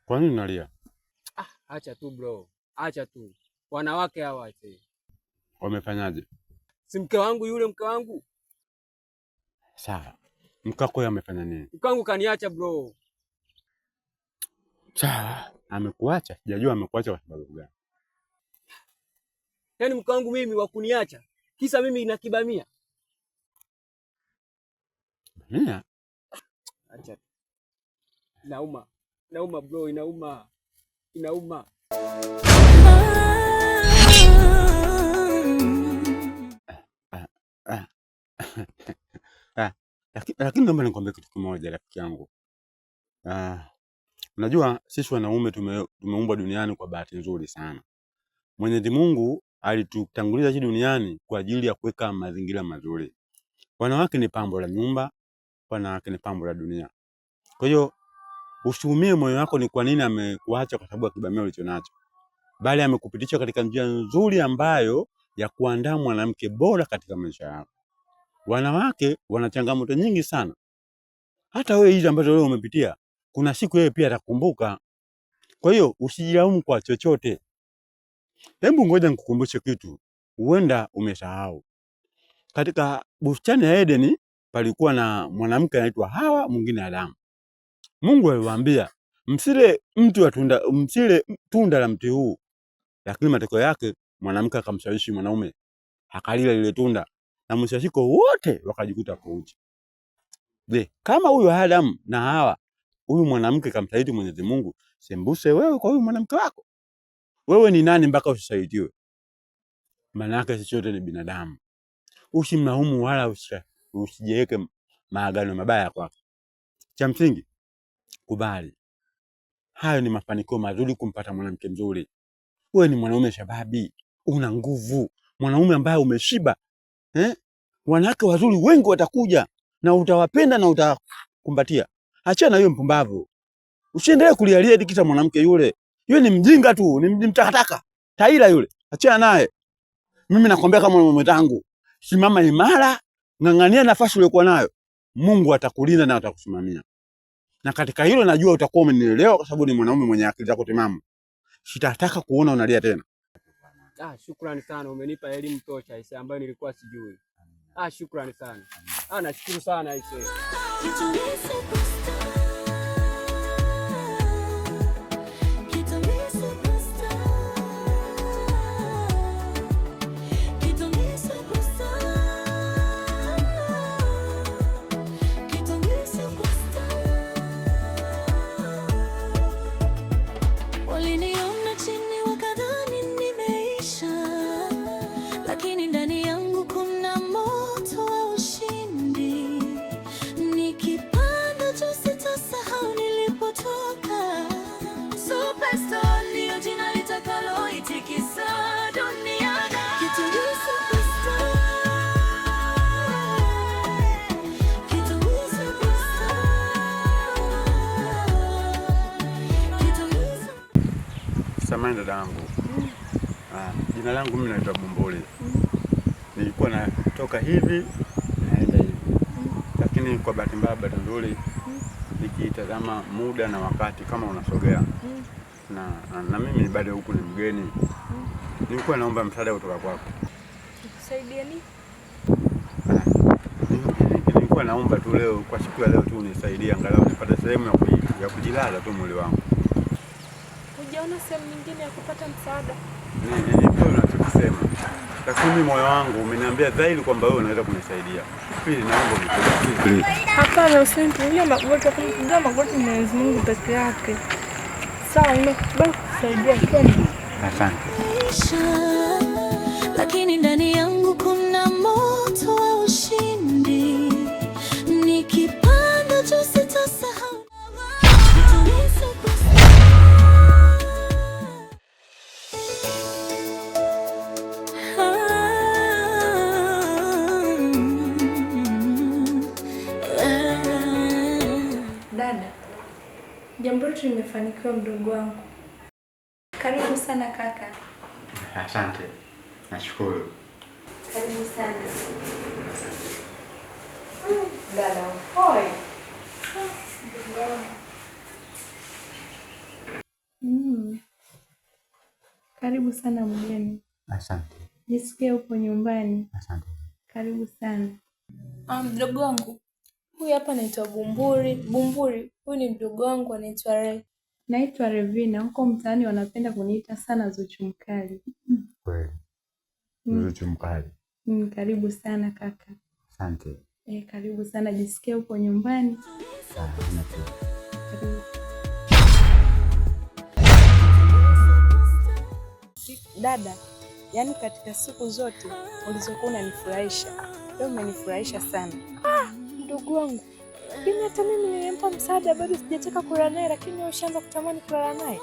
Kwa nini unalia? Ah, acha tu bro, acha tu. Wanawake hawa ache. Wamefanyaje? Si mke wangu yule, mke wangu. Sawa. Mkako yeye amefanya nini? Mke wangu kaniacha bro. Sawa, amekuacha? Sijajua amekuacha kwa sababu gani. Yaani mke wangu mimi wa kuniacha kisa mimi na kibamia. Mia? Acha. Inauma. Inauma bro, inauma. Inauma. Ah. Ah, lakini naomba nikwambie kitu kimoja rafiki yangu. Ah, unajua sisi wanaume tumeumbwa duniani kwa bahati nzuri sana. Mwenyezi Mungu alitutanguliza sisi duniani kwa ajili ya kuweka mazingira mazuri. Wanawake ni pambo la nyumba, wanawake ni pambo la dunia. Kwa hiyo usiumie moyo wako ni kwa nini amekuacha kwa sababu ya kibamia ulichonacho, bali amekupitisha katika njia nzuri ambayo ya kuandaa mwanamke bora katika maisha yako. Wanawake wana changamoto nyingi sana. Hata wewe hizi ambazo leo umepitia, kuna siku yeye pia atakumbuka. Kwa hiyo usijilaumu kwa chochote. Hebu ngoja nikukumbushe kitu, huenda umesahau. Katika bustani ya Edeni palikuwa na mwanamke anaitwa Hawa, mwingine Adamu. Mungu aliwaambia msile mti wa tunda, msile tunda la mti huu, lakini matokeo yake mwanamke akamshawishi mwanaume akalila lile tunda, na mwisho wa siku wote wakajikuta uchi. Je, kama huyu Adamu na Hawa, huyu mwanamke kamsaliti Mwenyezi Mungu, sembuse wewe kwa huyu mwanamke wako? Wewe ni nani mpaka usisalitiwe? Maana yake sisi wote ni binadamu. Usimlaumu wala usijiweke maagano mabaya kwake. Cha msingi kubali. Hayo ni mafanikio mazuri kumpata mwanamke mzuri. Wewe ni mwanaume shababi, una nguvu, mwanaume ambaye umeshiba. Eh? Wanawake wazuri wengi watakuja na utawapenda na utakumbatia. Achana na hiyo mpumbavu. Usiendelee kulialia eti kita mwanamke yule. Yule ni mjinga tu, ni mtakataka. Taila yule. Achana naye. Mimi nakwambia kama mwanaume mwenzangu, simama imara, ng'ang'ania nafasi uliyokuwa nayo. Mungu atakulinda na atakusimamia. Na katika hilo najua utakuwa umenielewa kwa sababu ni mwanaume mwenye akili zako timamu. Sitataka kuona unalia tena. Ah, shukrani sana, umenipa elimu tosha aise ambayo nilikuwa sijui. Ah, shukrani sana. Ah, nashukuru sana aise. Waliniona chini wakadhani nimeisha, lakini ndani yangu kuna moto wa ushindi. Nikipanda juu sitasahau nilipotoka. Superstar ndio jina litakaloitikisa dunia. Kitungu Superstar, Kitungu Superstar, Kitungu. Samahani dada yangu. Ah, jina langu mimi naitwa Bumbuli. Nilikuwa natoka hivi naenda hivi, lakini kwa bahati mbaya, bahati nzuri, nikitazama muda na wakati kama unasogea na mimi bado huku ni mgeni. Nilikuwa naomba msaada kutoka kwako. Nikusaidie nini? Nilikuwa naomba tu leo, kwa siku ya leo tu unisaidie angalau nipate sehemu ya kujilaza tu mwili wangu. Hujaona sehemu nyingine ya kupata msaada? Ni kweli unachokisema, lakini moyo wangu umeniambia dhahiri kwamba wewe unaweza kunisaidia. Pili, naomba unisaidie. Hapana, usinipigie magoti. Kumpigia magoti Mwenyezi Mungu peke yake. Sawa, nimekubali kukusaidia. Twende. Asante. Lakini ndani yangu kuna moto wa ushindi. Nikipanda juu sitasahau. Kitungu Superstar. Dada, jambo letu limefanikiwa mdogo wangu. Karibu sana kaka. Asante, nashukuru. Karibu sana. Dada, hoi. Mdogo wangu. Karibu sana mgeni. Asante. Jisikie upo nyumbani. Asante. Karibu sana. Mdogo wangu huyu hapa anaitwa Bumburi. Bumburi, huyu ni mdogo wangu anaitwa Ray. Naitwa Revina, huko mtaani wanapenda kuniita sana Zuchu Mkali. Kweli. Zuchu Mkali. Karibu sana kaka. Asante. Karibu sana, jisikie upo nyumbani. Karibu. Dada, yaani katika siku zote ulizokuwa unanifurahisha, leo umenifurahisha sana. Mdogo wangu, mimi hata mimi nilimpa msaada bado sijataka kulala naye, lakini wewe ushaanza kutamani kulala naye.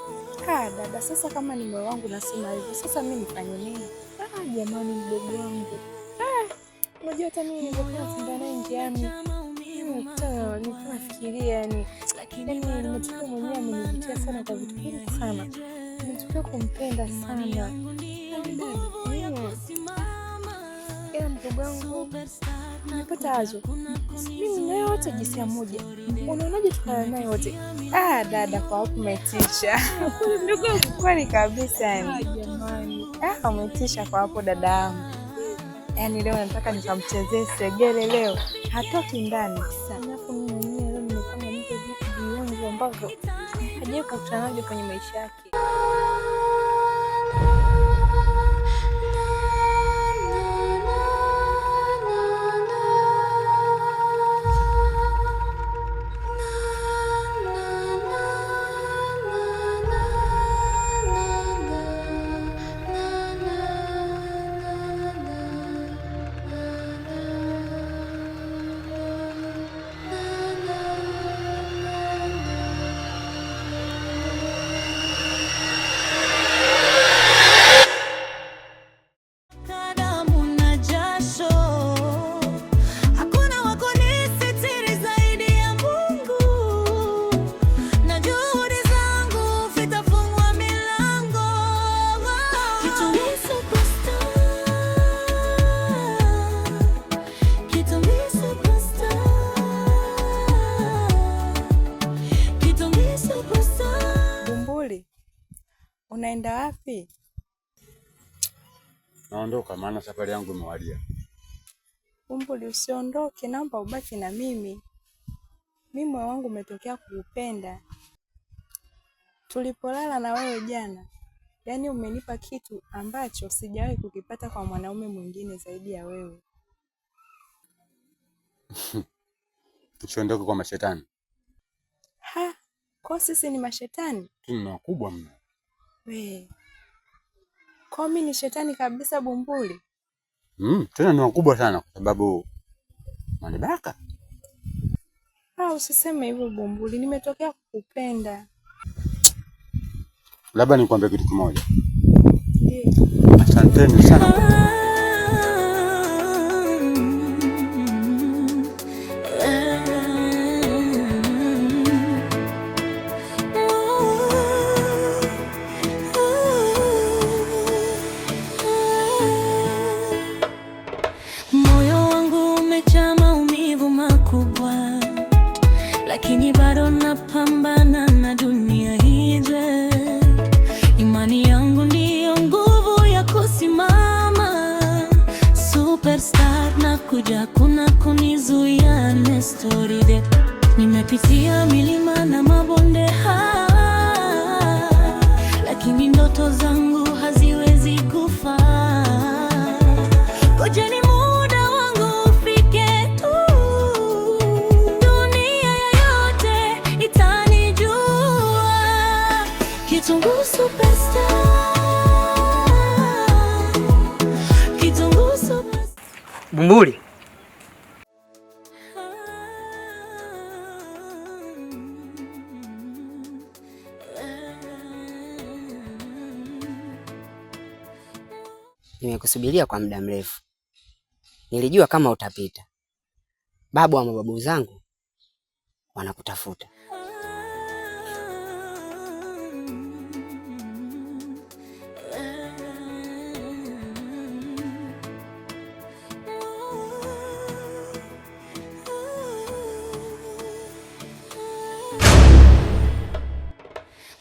Dada, sasa kama ni moyo wangu nasema hivyo, sasa mimi nifanye nini? Jamani mdogo wangu. Unajua hata mimi nilivyokuwa natembea naye njiani, nimekutana nilikuwa nafikiria yani nimetokea mwenyewe amenivutia sana kwa vitu vingi sana. Nimetokea kumpenda sana. Ila mdogo wangu, nimepata wazo. Mimi na wewe wote jinsia moja. Unaonaje tukalala naye wote? Dada, kwa hapo umetisha. Ndugu kweli kabisa yani. Jamani. Umetisha kwa hapo dada yangu. Yaani leo nataka nikamchezee segele leo. Hatoki ndani. Alafu mimi mwenyewe leo nimepanga nipe vionjo ambavyo hajawahi kukutana navyo kwenye maisha yake. Unaenda wapi? Naondoka maana safari yangu imewadia. Bumbuli, usiondoke, naomba ubaki na mimi. Mimi moyo wangu umetokea kukupenda. Tulipolala na wewe jana, yaani umenipa kitu ambacho sijawahi kukipata kwa mwanaume mwingine zaidi ya wewe. Tusiondoke kwa mashetani. Ha, kwa sisi ni mashetani? Tuna wakubwa mno. We. Kwa mimi ni shetani kabisa Bumbuli. Tena ni wakubwa sana kwa sababu manibaka. Usiseme hivyo Bumbuli, nimetokea kukupenda. Labda nikwambie kitu kimoja. Asanteni sana. Moyo wangu umejaa maumivu makubwa, lakini bado napambana na dunia hii. Imani yangu ndiyo nguvu ya kusimama. Superstar na kuja kuna kunizuia nestoride. Nimepitia milima na mabonde lakini ndoto zangu haziwezi kufa. Ngojeni muda wangu ufike tu, dunia yote itanijua. Kitunguu superstar, Kitunguu superstar. Bumbuli, nimekusubiria kwa muda mrefu. Nilijua kama utapita. Babu wa mababu zangu wanakutafuta.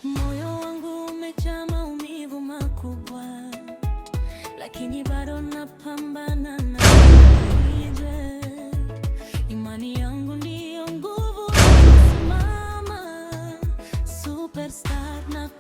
Moyo wangu umejaa maumivu makubwa, Lakini bado napambana.